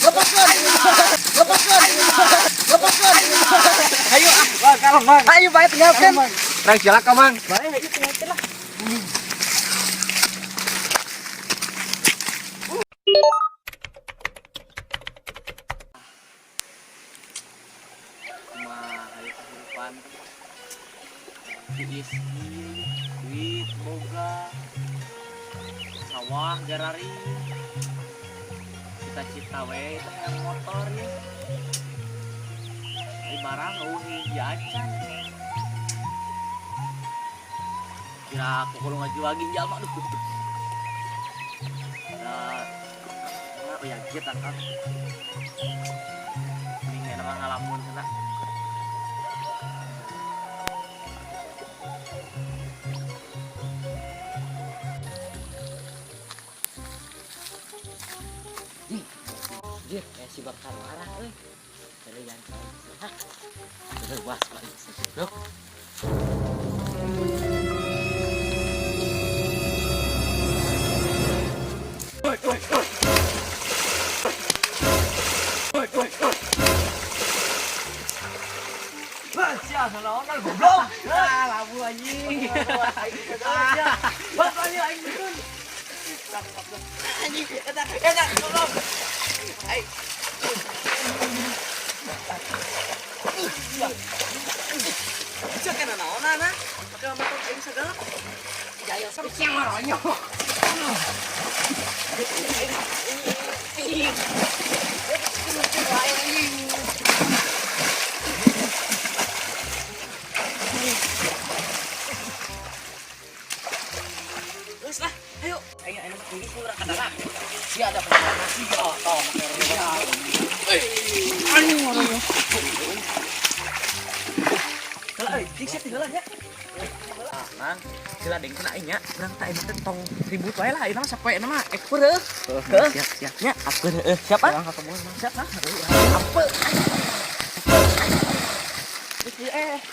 Lepaskan. Lepaskan. Lepaskan. Ayo ah, wah, kalem Mang. Ayo bae tinggalkan. Rang cilaka Mang. Bae ayo tinggalkan lah. Kumaha ieu kehidupan. Tiis duit boga sawah garari cita-cita we teh hayang motor ya di barang eueuh hiji acan kira aku kalau ngajual ginjal mah aduh. Nah, oh ya kieu tangkap. Ini enak mah ngalamun cenah. Jir, kayak si bakar warah euy. Dari yang hah. Lewas balik sih. Loh. Sia naon goblok. Ah, labu anjing. Bang, anjing aing betul. Anjing, eta eta goblok. Ai. Cek kana naonana? Pake motor aing segala. Jaya sama siang maronyo. Geus lah, ayo. Aing aing ini urang ka darat. Sia ada perjalanan sia oh, make Anjing maronyo. Heula euy, cik sia tinggal nya. Ah, Mang, sila dengkeun aing nya. Urang teh aing teh tong ribut wae lah, ayeuna mah sapoe mah ek peureuh. Heuh, Siap, siap. nya apeun heueuh. Siap ah? Urang ka kebun, Mang. Siap ah? Ape.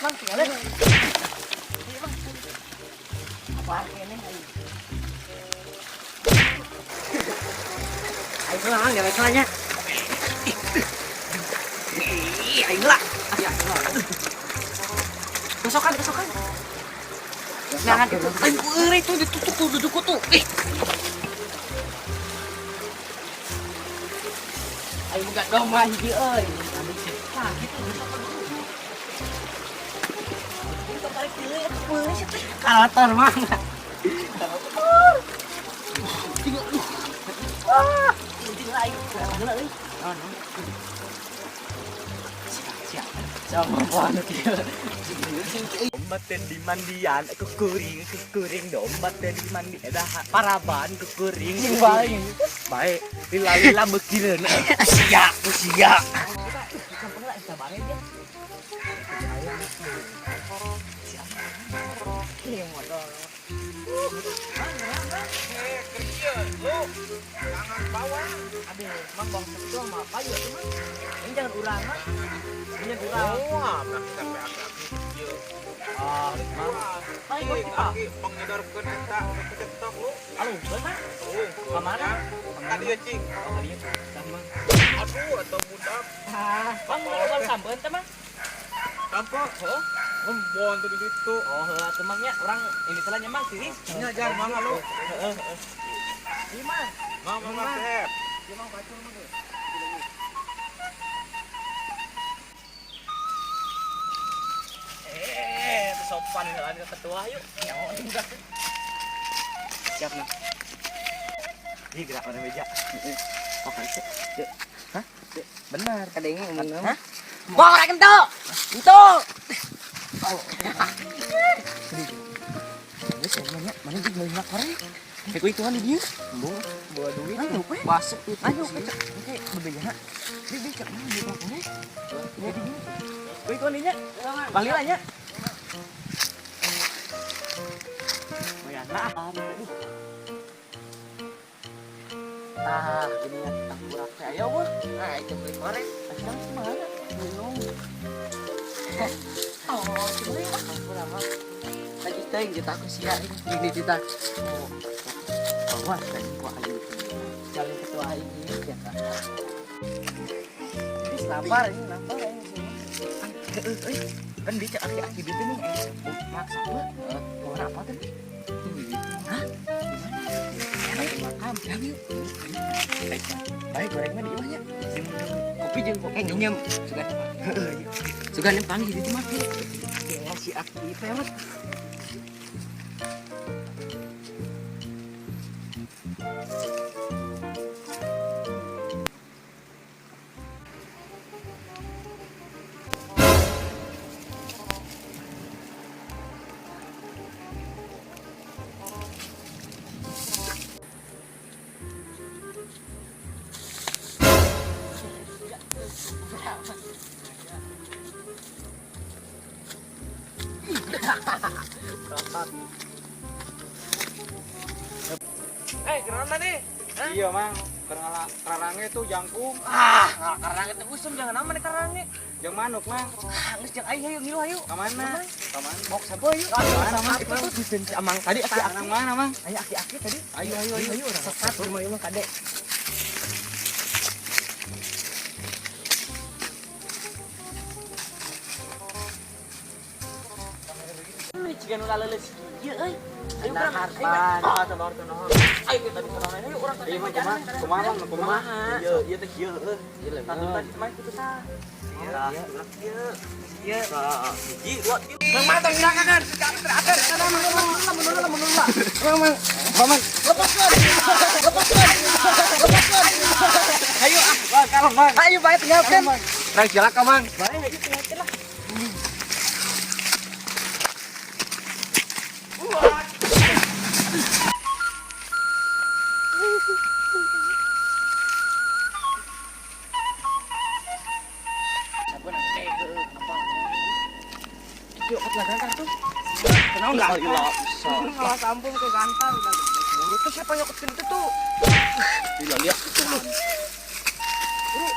Mang tinggalin. Iya, Mang. Apa kene aing? Aing lah, Mang, jalan nya. Ih, aing lah. Ya, Kesokan, kesokan. Jangan. Aing ku eureut tuh ditutup tuh dudukku tuh. Ih, Aing buka domba hiji euy. Nah, gitu kesokan dulu. Ini tarik deui atuh peureuh sia teh. Karator, Mang. Tinggal aduh. Ah, tinggal aing. Heula euy. Naon, Mang? Siap, siap. Sama banget kieu. Domba teh di mandian, kukuring, kukuring, domba teh di mandi, dah paraban kukuring, Sing bae. Bae, lila-lila beukireun. Sia, sia. Kampung lah eta bare dia. Ini motor. Tangan bawang. Aduh, mang bang itu mah apa juga tuh, Mang. Ini jangan urang mah. Ini jangan urang. Oh, berarti sampai aki-aki ieu. Ah, mang. Mang ikut kita. Aki pengedorkeun eta ke TikTok lu. Halo, bener. Oh, Ka mana? Tadi ya, Cing. Oh, tadi ya. Mang. Aduh, atau budak. Ah, Mang mau ngobrol sampeun teh, Mang? Tampo. Heeh. Ngembon tuh di ditu. Oh, heeh atuh Mang nya, urang ini teh nya Mang tiris. Nya jangan mangga lu. Heeh, heeh. Iya, Mang. Mang mang mang sep. Iya, Mang bacul Mang. Eh, sopan heula ke ketua yuk. Nyawa juga. Siap, Mang. Ih, gerak pada meja. Oh, kan sih. Hah? Benar. Kadenge ngomong. Hah? Wah, ora kentu. Kentu. Geus ya namanya, mana jeung meuli korek. Kayak ku ituan di dieu. Embung, bawa duit. Ayo, we. Basep itu. Ayo, kecek. Oke, bebeja. Di di cek mana di korek. Jadi gini. Ku ituan dinya. Balik lah nya. Lumayan lah. Aduh. Tah, gini ya tangkurak teh ayo wah. Nah, itu beli korek. Sekarang kemana? Minum. Oh, sebenarnya mah. Tangkurak mah. Tadi teh yang kita aku sia ini kita. Oh, awas tadi ku aing. Calon ketua aing ieu ya, Kak. Lapar ini, lapar ini. Heeh euy. Kan dia cek aki-aki dia teh nih maksa mah. Warna apa teh? Hah? Makan, yuk. Baik gorengnya di imahnya. Kopi jeung kopi. Nyenyem. Sugan. Sugan yang panggil itu mah. Ya si aki teh mah. Kenapa nih? Iya, Mang. Karange tuh jangkung. Ah, karange teh usum jangan nama nih karange. Jang manuk, Mang. Ah, geus jeung aing hayu ngilu hayu. Ka mana? Ka mana? Mau sapo yuk. Sama itu tuh si Amang tadi aki-aki. Mana, Mang? Ayo aki-aki tadi. Ayo ayo ayo. Ayo sesat rumah ieu mah kade. Jika nu laleuleus kieu euy. Ayo urang harpan. Ah, tenor tenor. Ayo kita di tenor ayo urang tadi. Iya, Mang, kumaha? Kumaha, Mang? Kumaha? Ieu ieu teh kieu heueuh. Iya, Tadi tadi mah kitu tah. Iya. Ieu. Ieu. Hiji, dua, tilu. Mang mah tong ngirakan. Terakhir kana mang menurun menurun. Mang, Mang. Mang. Lepaskan. Lepaskan. Lepaskan. Ayo ah, Bang, kalem, Mang. ayo bae tinggalkan. Rang cilaka, Mang. Bae ayo tinggalkan lah. Kalau sambung ke gantar udah. Mulut tuh siapa nyokotin itu tuh? Gila lihat itu lu. Bro,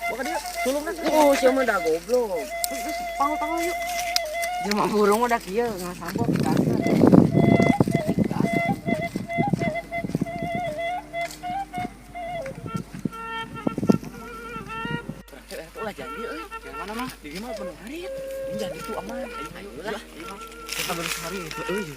bawa dia tulung dah. Oh, siapa udah goblok. Terus panggil-panggil yuk. Dia mah burung udah kieu nggak sambung ke gantar. Ulah janji euy. Jangan mana, Mang? Di mah penuh harit. Ini janji tuh aman. Ayo ayo lah. Kita baru sehari itu euy.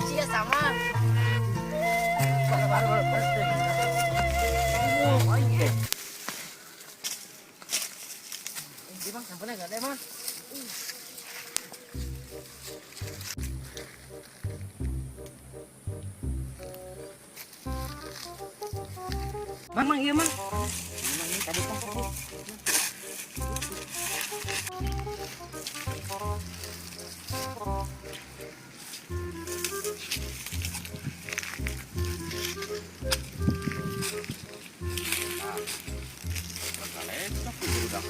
Sia sama. Ini bang, sampai nggak ada bang. Mang, mang, iya mang. Mang, ini tadi kan tadi. Bakal enak tuh budak.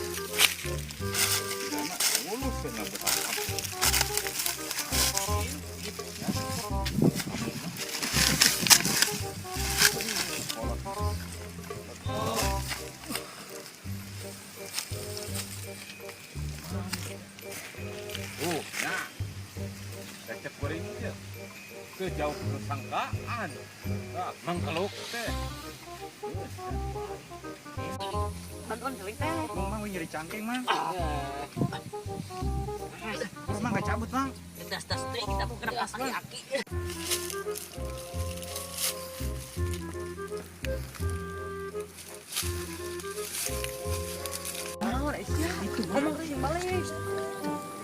Dana mulus ya nyambut apa. Nah. Recep goreng teh. Sejauh kesangkaan. Nah, mangkeluk teh. Nonton celing teh. Mang, mang nyeri cangkeng, Mang. Terus Mang nggak cabut, Mang. Das das teh kita mau kena pasang aki. Naon Aisyah? Itu ngomong teh yang balik.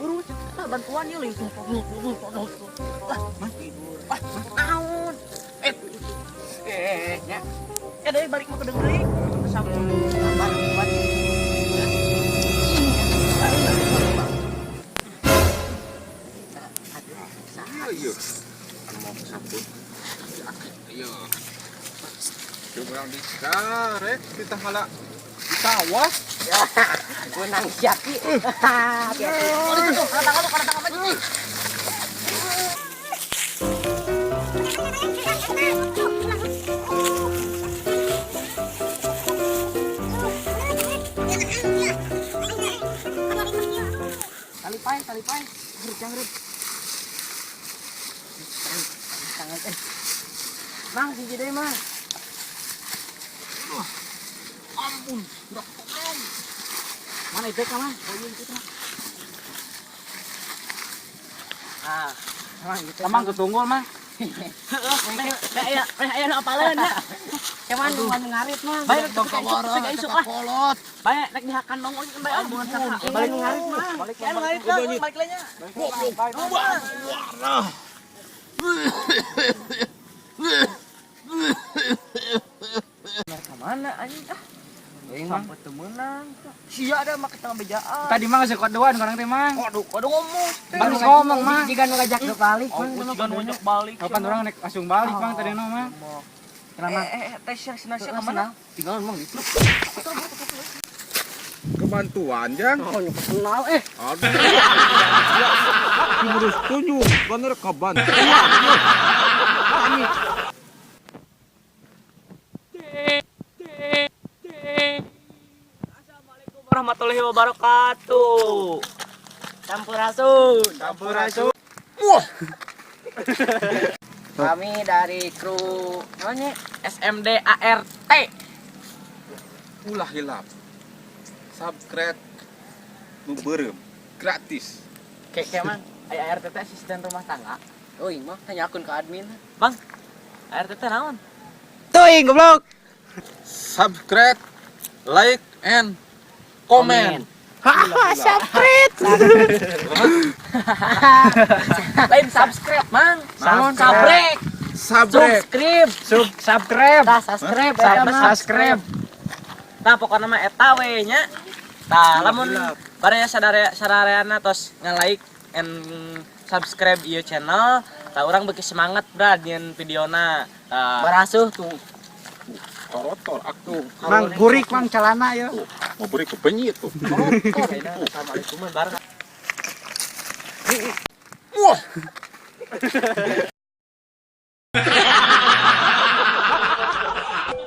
Buru cepat bantuan yuk langsung. Lah, Mang. Wah, naon? Ya. Ya deh balik mau ke deui. Sampun. Sabar, kuat. Iya, iya. Anu mau sampun. Iya. Cuma yang dikarek kita malah ditawas. Menang siaki. Hati-hati. Oh, itu tuh, kena tangan lu, kena tangan maju. Tali pai, tali pai. Gerut, jangan gerut. Tangan eh. Mang, siji deui, Mang. Ampun, udah tolong. Mana IPK, Mang? Oh iya, itu mah. Ah, Mang, itu. Emang ketunggul mah. Heeh, aya aya nu apaleun nya. Cuman nu ngarit, Mang. Bae rek teu isuk ah. Kolot. Bae rek dihakan dong oge bae ah. Balik nu ngarit, Mang. Balik nu ngarit lah, balik lah nya. Warah. Ka mana anjing ah? Sampai teu meunang. Sia ada mah ketang bejaan. Tadi mah geus kodoan korang teh mang. Waduh, waduh ngomong. Baru ngomong mang. Jika nu ngajak ke balik, Oh, Mang. jiga nu ngajak balik. Kapan orang naik langsung balik mang tadi no mang. Kenapa? Eh, teh sia sia sia ka mana? Tinggal Mang itu. Kebantuan, Jang. Oh, nu kenal eh. Aduh. Harus tunjuk, bener kebantuan. Kami Assalamualaikum warahmatullahi wabarakatuh. Sampurasun. Sampurasun. Kami dari kru namanya SMD ART. Ulah hilap. Subscribe nu beureum gratis. Keke, Mang. Aya ART teh asisten rumah tangga. Oh, iya mah tanya akun ke admin. Bang, ART teh naon? Tuing goblok. Subscribe, like and comment. Haha, subscribe. Lain subscribe, Mang. Naon? Sabrek. Subscribe. Subscribe. Sub subscribe. Tah, subscribe eta mah. Subscribe. Nah, pokoknya mah eta we nya. Tah, lamun baraya sadarea sarareana tos nge-like and subscribe ieu channel, tah urang beuki semangat brad nyieun videona. Tah, Barasuh tuh. Torotor aku. Mang gurik mang celana ya. Mau beri ke penyit tuh. Torotor. Assalamualaikum bareng. Wah.